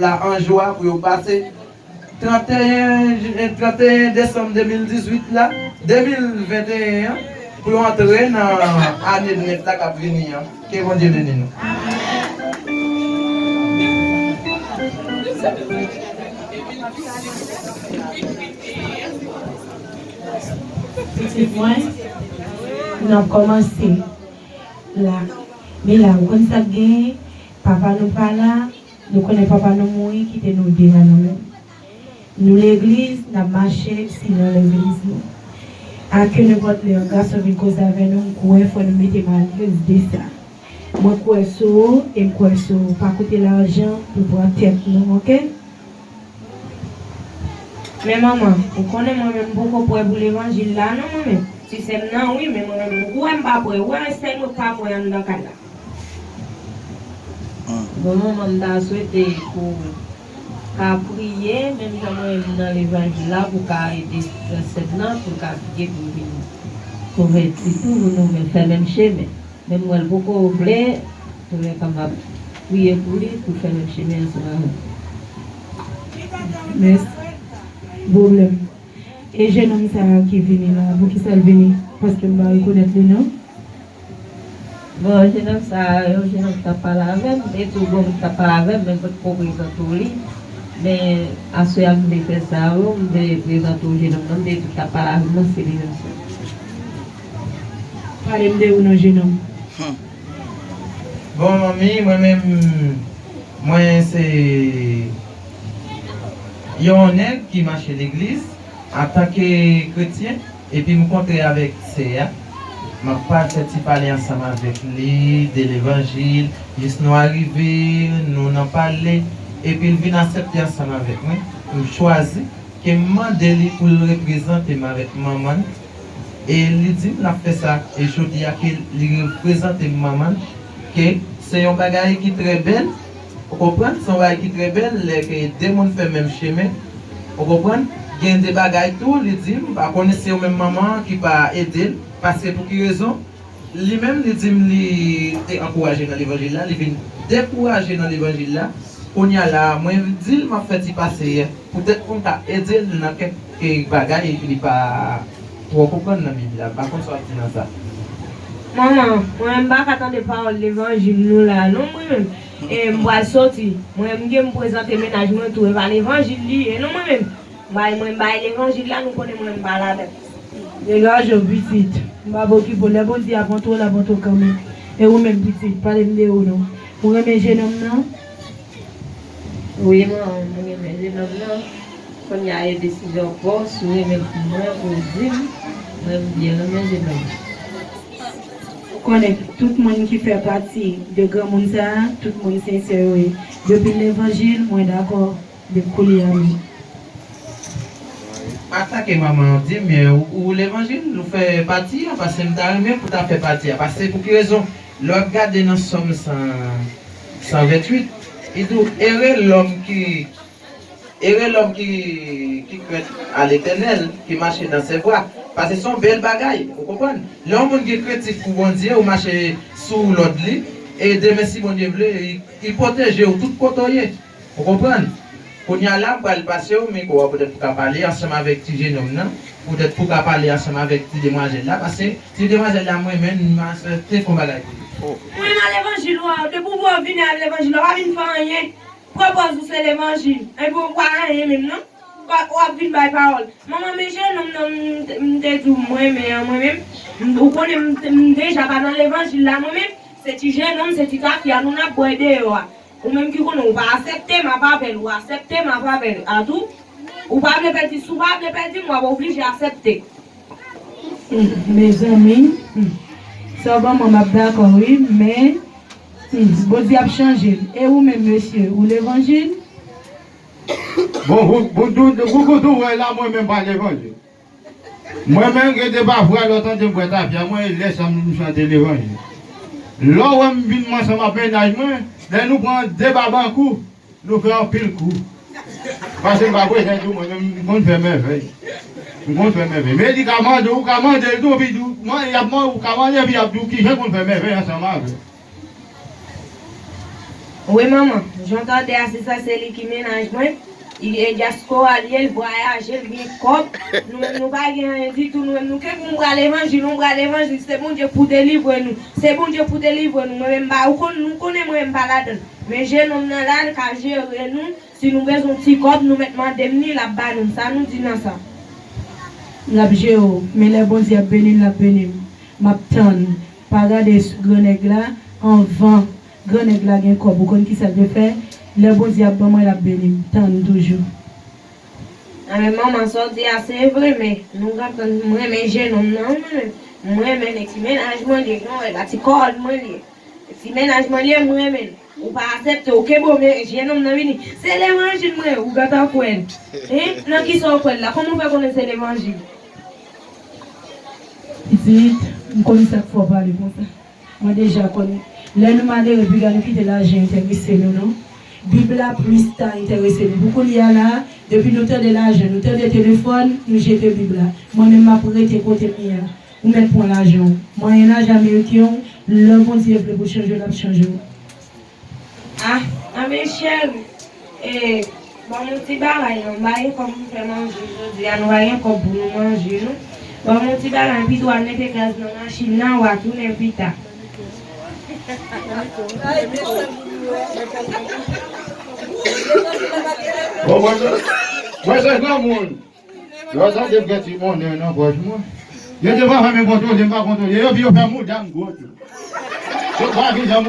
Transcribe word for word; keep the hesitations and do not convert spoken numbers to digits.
la an jwa pou yo pase tranteyen j-, tranteyen desanm de mil dizuit la, de mil venteyen an, pou yo antre nan ane nèf la k ap vini an. Ke Bondye beni nou. Pitit mwen, n ap kòmanse la. Men la, ou konn sa k genyen? Papa nou pa la, nou konnen papa nou mouri, kite nou de a nou menm. Nou legliz, n ap mache silon legliz nou. A ke nenpòt lè yon gason vin koze avè nou, m kwè fò nou mete m alèz de sa. Mwen kwè sou ou, e m kwè sou ou. Pa koute lajan pou pran tèt nou, oke? Men manman, ou konnen mwen menm m poko prè pou levanjil la non mwen menm. Ti sè m nan wi, men mwen menm ou wè m pa prè, ou wè sèl mwen k pa prè anndan kay la. Bon manman, m ta swete pou w ka priye menm jan mwen menm m nan levanjil la pou w ka ede frè sè m nan pou l ka priye pou l vin konvèti tou pou nou fè menm chemen. Menm mwen l poko vle, mwen kapab priye pou li pou fè menm chemen ansanm avè m. Mèsi. Pwoblèm. E jennonm sa a ki vini la, poukisa l vini? Paske m pa rekonèt li non. Bon, jennonm sa a, yon jennonm ki t ap pale avè m, m te di w gon moun ki t ap pale avè m, men m potko prezante w li. Men aswè a m vle fè sa yo, m vle prezante w jennonm nan, m te di w ki t ap pale avè m nan, se li menm sa. Pale m de ou non jennonm. Bon manmi, mwen menm mwen se yon nèg ki mache legliz antanke kretyen, epi m kontre avèk sè a, m ap pa fè ti pale ansanm avèk li de levanjil, jis nou arive, nou nan pale, epi l vin aksepte ansanm avèk mwen, m chwazi ke m mande li pou l reprezante m avèk manman l, e li di m l ap fè sa, e jodi a ke li reprezante m manman l, ke se yon bagay ki trè bèl, ou konprann, se yon bagay ki trè bèl, lè ke de moun fè menm chemen, ou konprann, gen de bagay tou, li di m, m pa konnen si se ou menm manman an ki pa ede l, paske pou ki rezon, li menm li di m li te ankouraje nan levanjil la, li vin dekouraje nan levanjil la, kounye a la, mwen di l m ap fè ti pase, poutèt pou m ka ede l nan kèk bagay li pa twò konprann nan Bib la, m pa konn sa w ap di nan sa. Manman, mwen menm m pa ka tande pawòl levanjil nou la non mwen menm. E m pral soti. Mwen menm m gen m prezante mennaj mwen tou, e pa levanjil li ye non mwen menm. M bay, mwen m bay levanjil la, nou konnen mwen m pa ladan. Degaje w pitit, m p ap okipe w, lè Bondye ap antre w, l ap antre w kanmenm. E ou menm pitit, pale m de ou non. Ou renmen jennonm nan? Wi manman, m renmen jennonm nan. Kounye a e desizyon pa w, si w renmen pou mwen, pou w di m, mwen m byen renmen jennonm nan. Ou konnen tout moun ki fè pati de granmoun sa a, tout moun sensè yo ye. Depi levanjil, mwen dakò. Depi kounye a menm. Atake manman an di m, men ou, ou levanjil, ou fè pati a, paske m ta renmen pou ta fè pati a. Paske pou ki rezon? Lè w ap gade nan Sòm san, san venntuit, li di w, ere lòm ki, ere lòm ki, ki krent a Letènèl, ki mache nan se vwa. Paske se yon bèl bagay, ou konprann? Lè yon moun gen krentif pou Bondye, ou mache sou lòd li, e demen si Bondye vle, li, li pwoteje w tout kote w ye. Ou konprann? Kounye a la, m pral pase w mikwo a poutèt pou ka pale ansanm avèk ti jennonm nan, poutèt pou ka pale ansanm avèk ti demwazèl la, paske ti demwazèl la, mwen menm, m aksepte fè yon bagay pou li. Mwen renmen levanjil ou a, depi w vini ak levanjil ou a, pa vin fè anyen. Pran pòz ou se levanjil, epi w pa anyen menm non. W ap, w ap vin bay pawòl. Manman, men jennonm nan m, m te di w m renmen an mwen menm. M, ou konnen m, m deja pa nan levanjil la mwen menm. Se ti jennonm, se ti tafya nou n ap bwè deyò a. Ou menm ki konnen ou pa aksepte m ap avè l, ou aksepte m ap avè l. Atou, ou pa vle pèdi, si w pa vle pèdi m, w ap oblije aksepte. Mezanmi, sa w ban mwen m ap dakò wi, men Bondye ap chanje l. E ou menm mesye, ou levanjil? Bon, ou, ou, ou, ou, ou, ou wè la, mwen menm pa levanjil. Mwen menm, gen de pafwa, lè w tande m bwè tafya, mwen, e lè sa m chante levanjil. Lè w wè m vin ansanm ak mennaj mwen, lè nou pran de babankou, nou fè anpil kou. Paske m pa prese di w, mwen menm, m konn fè mèvèy. M konn fè mèvèy. Men li ka mande w, ou ka mande l tou, epi di w, mwen, y ap mande, ou ka mande, epi y ap di w kijan l konn fè mèvèy ansanm avè w. Wi, manman, jan w tande a, se sa, se li ki mennaj mwen. Li e dyaspora, li ye, l vwayaje, l gen kòb. Nou menm, nou pa gen anyen ditou. Nou menm, nou kenbe, m pral evanjil, m pral evanjil. Se Bondye pou delivre nou. Se Bondye pou delivre nou. Mwen menm, m pa, ou konn, nou konnen mwen menm, m pa ladann. Men jennonm nan la, l ka jere nou. Si nou bezwen yon ti kòb, nou mèt mande m ni, l ap ba nou m. Sa nou di nan sa? L ap jere w. Men lè Bondye ap beni m, l ap beni m. M ap tann. Pa gade sou grannèg la anvan grannèg la gen kòb. Ou konn kisa l te fè? Lè Bondye ap ban mwen, l ap beni m. Tann toujou. Anben, manman, sa w di a se vre, men nou gentan, m renmen jennonm nan, wi, mwen menm. M renmen l, e ti mennaj mwen li ye, jan w wè la, ti kòd mwen li ye. Ti mennaj mwen li ye, m renmen l. Ou pa aksepte, oke, bon, men jennonm nan vini. Se levanjil mwen, ou gentan kwè l. Hein? Nan kisa w kwè l la? Kòman w fè konnen se levanjil? Pitit, m konn sa k fè w pale konsa. Mwen deja konnen. Lè nou malere, piga nou kite lajan enterese nou, non. Bib la plis ta enterese nou. Pou kounye a la, depi nou tande lajan, nou tande telefòn, nou jete Bib la. Mwen menm, m ap rete kote m ye a. Ou mèt pran lajan w. Mwayen lajan ameriken w, lè Bondye vle pou chanje w, l ap chanje w. Ah, anben cheri, e, ban m yon ti bagay non, m pa gen kòb pou m fè manje jodi a, nou pa gen kòb pou nou manje non. Ban m yon ti bagay, pito w al mete gaz nan machin nan, w a tounen pita. Bon, mwen se, mwen se granmoun. Lè w tande m gen ti monnen nan pòch mwen. Yo te pa fè men kontwole, m pa kontwole. Yo di yo fè mouda m gwo tou. Yo pa di jan